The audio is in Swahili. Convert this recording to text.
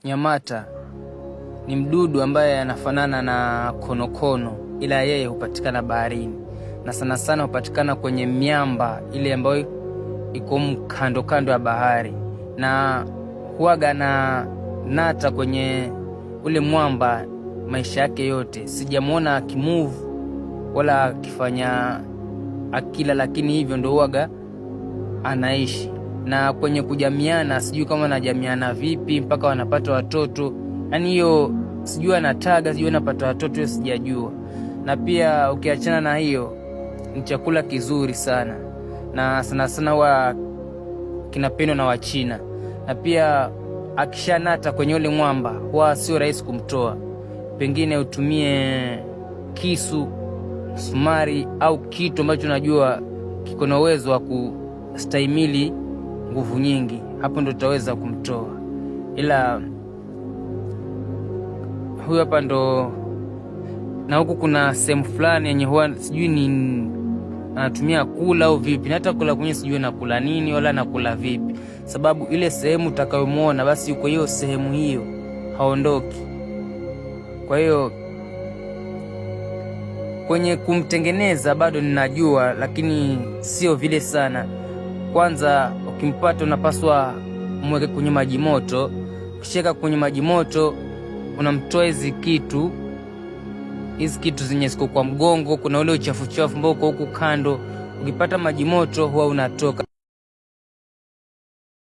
Nyamata ni mdudu ambaye anafanana na konokono, ila yeye hupatikana baharini na sana sana hupatikana kwenye miamba ile ambayo iko kando kando ya bahari, na huaga na nata kwenye ule mwamba maisha yake yote. Sijamwona akimove wala akifanya akila, lakini hivyo ndo huaga anaishi. Na kwenye kujamiana, sijui kama anajamiana vipi mpaka wanapata watoto, yaani hiyo sijui anataga, sijui anapata watoto, hiyo sijajua. Na pia ukiachana na hiyo, ni chakula kizuri sana na sana sana huwa kinapendwa na Wachina. Na pia akishanata kwenye ule mwamba huwa sio rahisi kumtoa, pengine utumie kisu, msumari au kitu ambacho unajua kiko na uwezo wa kustahimili nguvu nyingi, hapo ndo utaweza kumtoa. Ila huyu hapa ndo, na huku kuna sehemu fulani yenye huwa sijui ni anatumia kula au vipi, na hata kula kwenye sijui nakula nini wala nakula vipi, sababu ile sehemu utakayomuona basi yuko hiyo sehemu hiyo, haondoki. Kwa hiyo kwenye kumtengeneza bado ninajua, lakini sio vile sana. Kwanza ukimpata unapaswa mweke kwenye maji moto. Ukishaweka kwenye maji moto, unamtoa hizi kitu zenye ziko kwa mgongo, kuna ule uchafu chafu ambao uko huku kando. Ukipata maji moto huwa unatoka.